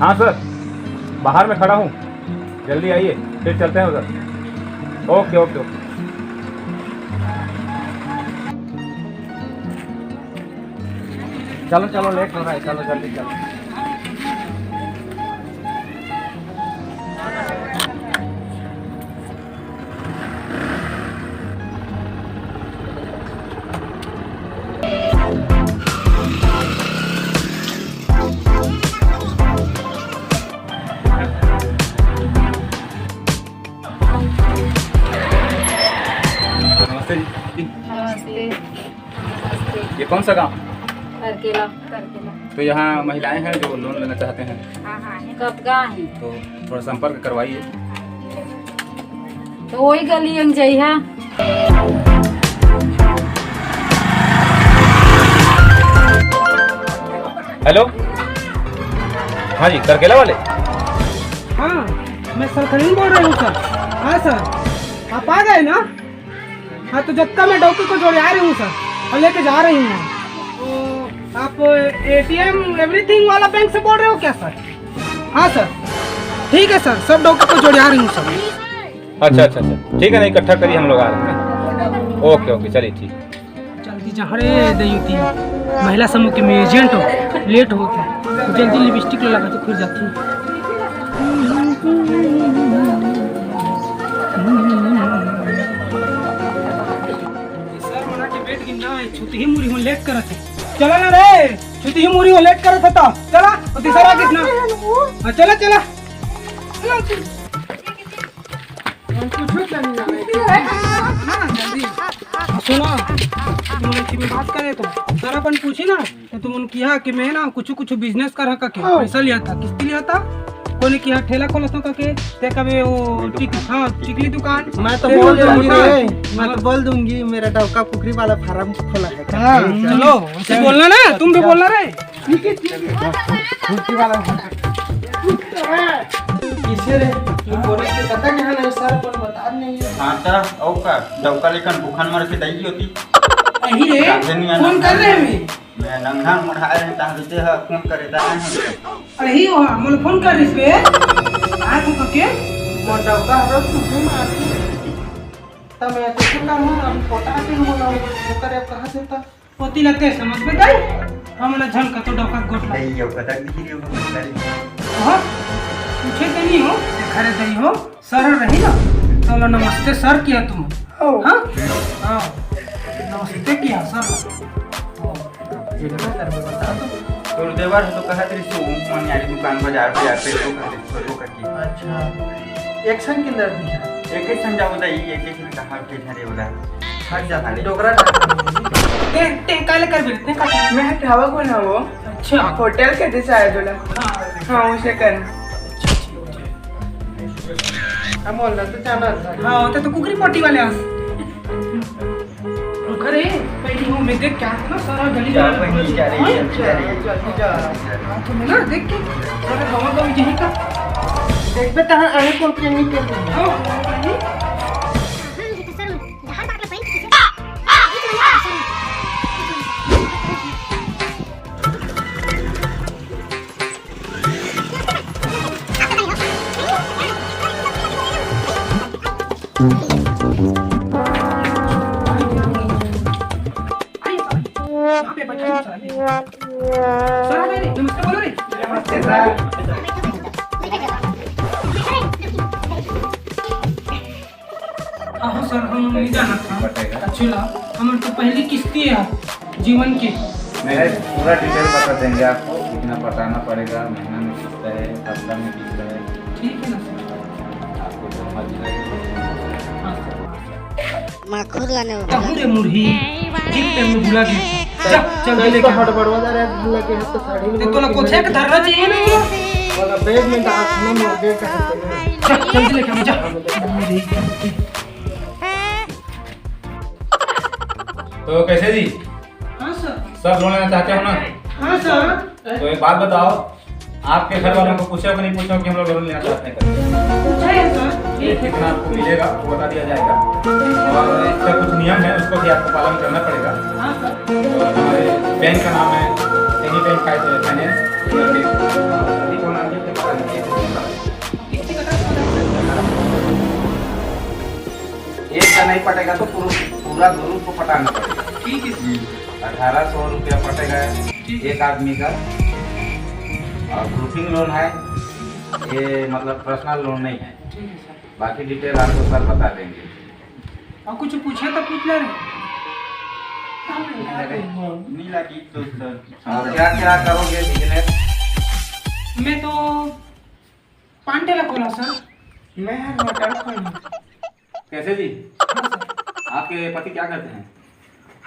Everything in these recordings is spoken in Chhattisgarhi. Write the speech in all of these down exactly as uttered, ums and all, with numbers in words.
हाँ सर, बाहर में खड़ा हूँ, जल्दी आइए, फिर चलते हैं उधर। ओके, ओके, ओके। चलो, चलो, लेट हो रहा है, चलो, जल्दी चलो। नमस्ते जी। नमस्ते। ये कौन सा गांव? करकेला। करकेला। तो यहाँ महिलाएं हैं जो लोन लेना चाहते हैं। हाँ, हाँ, है। कब का है? तो थोड़ा संपर्क करवाइए। तो वही गली में जइहा। हेलो, हाँ जी, करकेला वाले। हाँ, मैं सलखन बोल रही हूँ सर। हाँ सर, आप आ गए ना? हाँ, तो जत्था मैं डौकी को जोड़े आ रही हूँ सर, और लेके जा रही हूँ। तो आप एटीएम एवरीथिंग वाला बैंक से बोल रहे हो क्या सर? हाँ सर, ठीक है सर, सब डौकी को जोड़े आ रही हूँ सर। अच्छा, अच्छा, अच्छा, ठीक है ना, इकट्ठा करिए, हम लोग आ रहे हैं। ओके, ओके, चलिए, ठीक। जल्दी जा, अरे दयुती, महिला समूह के मैं एजेंट हो, लेट हो गया, जल्दी लिपस्टिक लगा के फिर जाती हूँ। सर, मना के बैठ गई ना, छुट्टी ही मुरी हो, लेट करत है। चला ना रे, छुट्टी ही मुरी हो, लेट करत है तो। चला, और तीसरा कितना? हाँ, चला, चला। कुछ नहीं जाने। ना, ना, जल्दी। सुनो, तुम लोग की बात करे तो सर अपन पूछी ना, तो तुम उनकी यहाँ कि मैं ना कुछ कुछ बिजनेस कर रहा के, हाँ। पैसा लिया था, किस्ती लिया था, कोने की यहाँ ठेला खोला था के, ते कभी वो चिक-, हाँ, चिकली दुकान। मैं तो ते बोल बोल दूंगी दुकान। रे, मैं तो बोल दूंगी, मेरा डौका कुकरी वाला फार्म खोला है। हाँ, चलो, उसे बोलना ना, तुम भी बोलना रे। कुकरी वाला। किसे रे? ये बोले के पता क्या है ना, सर अपन बता नहीं है। हाँ, त अउ का? डौका लेकन भूखन मर के दई होती। अही रे, जाते नहीं आना। फोन कर रहे हैं। मैं नंगा मुढ़ा रहे, तहाँ देते ह, फोन करे, ता नहीं। अरे ही हो, मोला फोन कर रहिस बे। आ तू कके? मोर डौका हरो, तू भी मार। त मैं तो क्या करूँ, अब पोता के बोला, वो करे, अब कहाँ से त? पोती लगते समझ में दाई, हमला झन कतो डौका गोठ ला। नहीं, यो कतक दिखी रही हो, कतक दिखी रही हो। हाँ, पूछे तो नहीं हो, खरे दई हो। सर रही ना, तो ओला नमस्ते सर किया तुम। ओ। हाँ? हाँ। नमस्ते किया सर। ओ, ये तो कर बता दो। तोर देवर ह तो कहत रहिस, "ओ, मन यारी दुकान बाजार, बाजार पे तो कर दे, तो करके।" अच्छा। एक संग किंदर दिया? एक एक संग जाओ दाई, एक एक में कहाँ के झरे वाला। हट जा, अरे। डोकरा डोकरा। ते, ते काले कर बेटे, ते काले। मैं हटावा को ना वो। अच्छा। होटल के दे चाहे जोला। हाँ। हाँ, उसे कर। हम बोल रहे थे, जाना था। हाँ, होते तो कुकरी पोटी वाले आस। रुका रे, पहली हूँ मैं देख क्या था ना, सारा गली जा, गली पहली जा रही है, हाँ, जा रही है। जा, जा, जा। हाँ, तो मैं ना देख के, सारा हवा का भी यही का। देख बे, तहाँ आने को नहीं कर रही। हाँ, हाँ, हाँ। आहो सर, हम नहीं जानत हन। बटेगा। अच्छा, हमर तो पहली किस्ती है जीवन की। नहीं, पूरा डिटेल बता देंगे आपको, कितना पटाना पड़ेगा, महीना में किस्त है, हफ्ता में किस्त है। ठीक है ना सर? आपको जो मर्जी लगे। हाँ सर। माखुर लाने वाला। कहूँ रे मुरही, जिन पे मुँह भुला गया। जा, चल के लेके आ। हड़बड़वा जा रहा है, लगे हाथ तो साड़ी में ते तोला कोथे के धरना चाहिए ना। वाला बैग में डाल, ना मोर बैग का हाथ में। जा, जल्दी लेके आ, जा। तो कैसे जी? हाँ सर। सब लोन लेना चाहते हो ना? हाँ सर। तो एक बात बताओ, आपके घर वालों को पूछो कि नहीं पूछो कि हम लोग लोन लेना चाहते हैं करके? पूछा है सर। ठीक है। कितना आपको मिलेगा वो बता दिया जाएगा, और इसका कुछ नियम है, उसको भी आपको पालन करना पड़ेगा। हाँ सर। तो हमारे बैंक का नाम है एनी बैंक फाइनेंस। अभी कौन आ गया? नहीं पटेगा तो पूरा, पूरा ग्रुप को पटाना पड़ेगा। ठीक है। अठारह सौ रुपया पटेगा, ठीक है। एक आदमी का। और ग्रुपिंग लोन है, ये मतलब पर्सनल लोन नहीं है। ठीक है सर। बाकी डिटेल आपको सर बता देंगे। और कुछ पूछे तो पूछ ले रहे। नहीं लगी तो सर। और क्या क्या करोगे बिजनेस? मैं तो पान ठेला खोला सर। मैं होटल खोला। कैसे जी? आपके पति क्या करते हैं?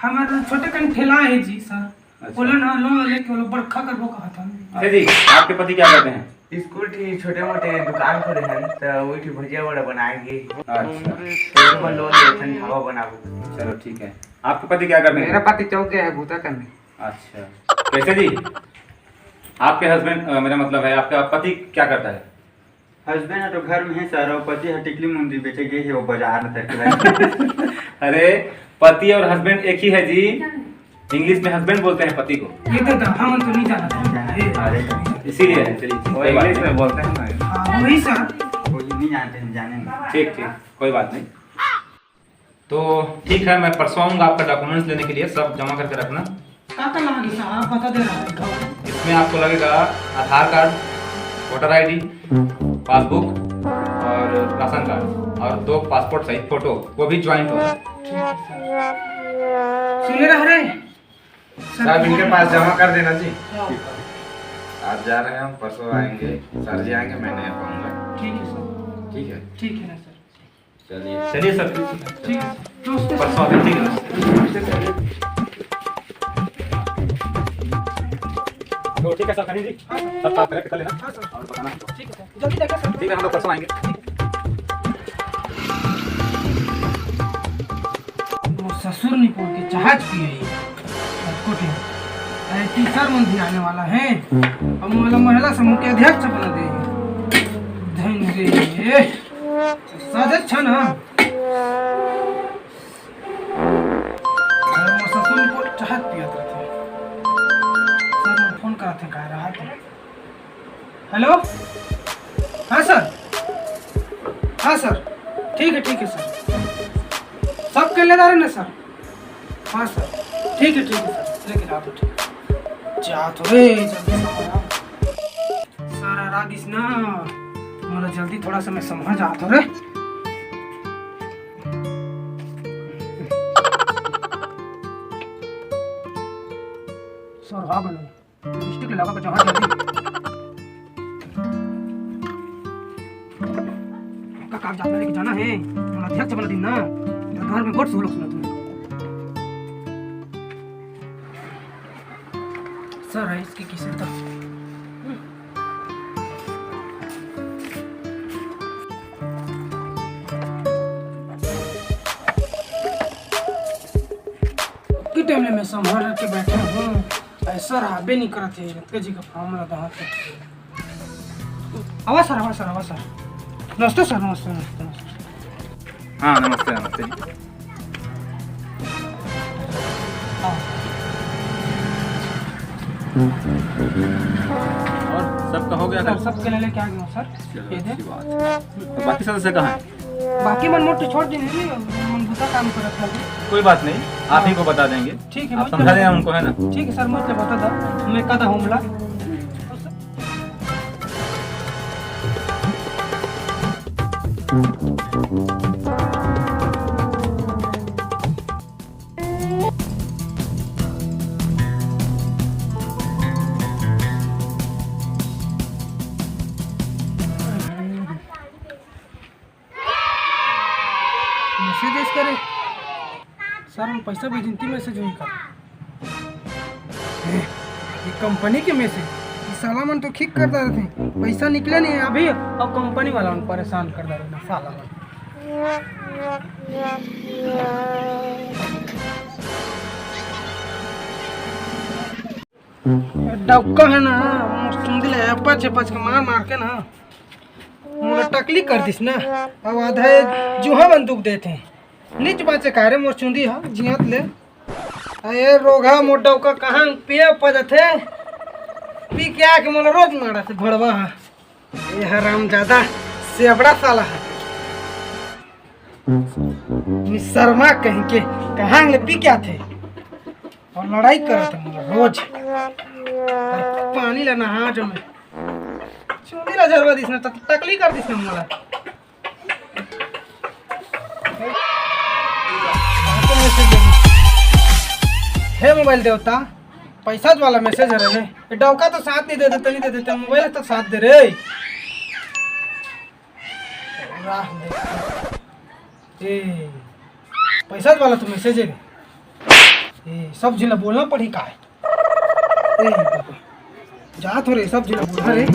हमारा छोटे कन ठेला है जी सर। अच्छा। बोलो ना, लोन लेके बोलो, बड़का करबो कहा था। अच्छा जी, आपके पति क्या करते हैं? स्कूल ठी छोटे मोटे दुकान खोले हैं, तो वही ठी भजिया वड़ा बनाएंगे। अच्छा। तो ओकर लोन लेथन, ढाबा बनाबो। चलो ठीक है। आपके पति क्या करते हैं? मेरा पति चौक गया है बूता करने। अच्छा। कैसे जी? आपके हस्बैंड, मेरा मतलब है, आपका पति क्या करता है? हस्बैंड ह तो घर में है सर, और पति ह टिकली मुंदी बेचे गए है, वो बाजार में तरकुला। अरे, पति और हस्बैंड एक ही है जी। इंग्लिश में हस्बैंड बोलते हैं पति को। ये तो दादा मन तो नहीं जानते हैं। अरे, इसीलिए है, चलिए, वो कोई बात इंग्लिश नहीं। में बोलते हैं ना। हाँ, वही सर। वो नहीं जानते हैं, जाने नहीं। ठीक, ठीक, कोई बात नहीं। तो ठीक है, मैं परसों आऊँगा आपका डॉक्यूमेंट्स लेने के लिए, सब जमा करके रखना। का का लागी साहब, बता दे रहा है। इसमें आपको लगेगा आधार कार्ड, वोटर आईडी, पासबुक और राशन कार्ड और दो पासपोर्ट साइज फोटो, वो भी ज्वाइंट होगा। ठीक है सर। सुने रह रहे? साहब, इनके पास जमा कर देना जी। हाँ। आज जा रहे हैं हम, परसों आएंगे, सर जी आएंगे, मैं नहीं आ पाऊंगा। ठीक है सर। ठीक है। ठीक है ना सर। चलिए। चलिए सर। ठीक है। नमस्ते सर। परसों आते हैं, ठीक है। तो ठीक है सर, खनीन जी, सब साफ कलेक्ट कर लेना। हाँ सर। और बताना हमको। ठीक है सर, जल्दी जाइए सर। ठीक है, हम लोग परसों आएंगे। वो ससुर निपोर के जहाज पिए ही। सबको ठीक। अरे, तीसर मन भी आने वाला है। हम वाला महिला समूह के अध्यक्ष बना दे। धन रे। साजत छ ना? अरे, मोर ससुर निपोर चाहत पियत रथे। सर, मैं फोन करत हे, का रहा तो। हेलो, हाँ सर, हाँ सर, ठीक है, ठीक है सर, सब के ले जा रहे ना सर। हाँ सर, ठीक है, ठीक है सर, लेके जाओ तो ठीक है। जा तो रे, जल्दी से आ। सर आ गिस ना, मोला जल्दी थोड़ा सा मैं समझ जात हो रे। सर, हाँ बने। लिपस्टिक लगा के जहाँ जल्दी। का कागजात में लेके जाना है, मोला अध्यक्ष बना दिन ना। घर में बहुत सुलूक सुना तुमने। सर है इसकी किसी तो। कितने टाइम ले मैं संभाल के बैठा हूँ, ऐसा रहबे नहीं करत है, रत्का जी का फॉर्म लगा हाथ। आवा सर, आवा सर, आवा सर। नमस्ते सर, नमस्ते, नमस्ते, नमस्ते। हाँ, नमस्ते, नमस्ते जी। हाँ। और सबका हो गया सर, था? सबके ले लेके आ गया हूँ सर। चलो, ये दे। अच्छी बात है। तो बाकी सदस्य कहाँ हैं? बाकी मन मोटे छोड़ देने जी, मन बुता काम करत है। कोई बात नहीं, आप ही को बता देंगे। ठीक है, आप मतलब समझा देना उनको, है ना? ठीक है सर, मतलब बता दा, मैं कदा हमला। मैसेज करे सर, हम पैसा भेजिन ती मैसेज होई का? ए, ये कंपनी के मैसेज, ये साला मन तो ठीक कर रहे थे, पैसा निकले नहीं अभी, और कंपनी वाला मन परेशान कर रहे हैं साला मन। डौका है ना, मोर चुंदी ले एपच एपच के मार मार के ना, मोला टकली कर दिस ना। अब आधा जुहा बंदूक देते हैं। नीच बाचे का रे मोर चुंदी ह, जियत ले। अरे रोगहा मोर डौका कहाँ पिए पजथे? पी के आके मोला रोज मारथे भड़वा ह। ए हराम जादा सेबड़ा साला ह। निशर्मा कहीं के, कहाँ ले पी के आथे अउ लड़ाई करत हे मोला रोज। अउ पानी ला नहा जो मैं चुंदी ला झरवा दिस ना, त-, टकली कर दिस ना मोला। हे मोबाइल देवता, पैसा वाला मैसेज हरे रे। ए डौका तो साथ नहीं देते, तनी दे देते, मोबाइल तो साथ दे रे। राह दे। ए, पैसा वाला तो मैसेज है रे। ए, सब झिन ला बोलना पड़ी का है? ए, जात हो रे, सब झिन ला बोलना रे।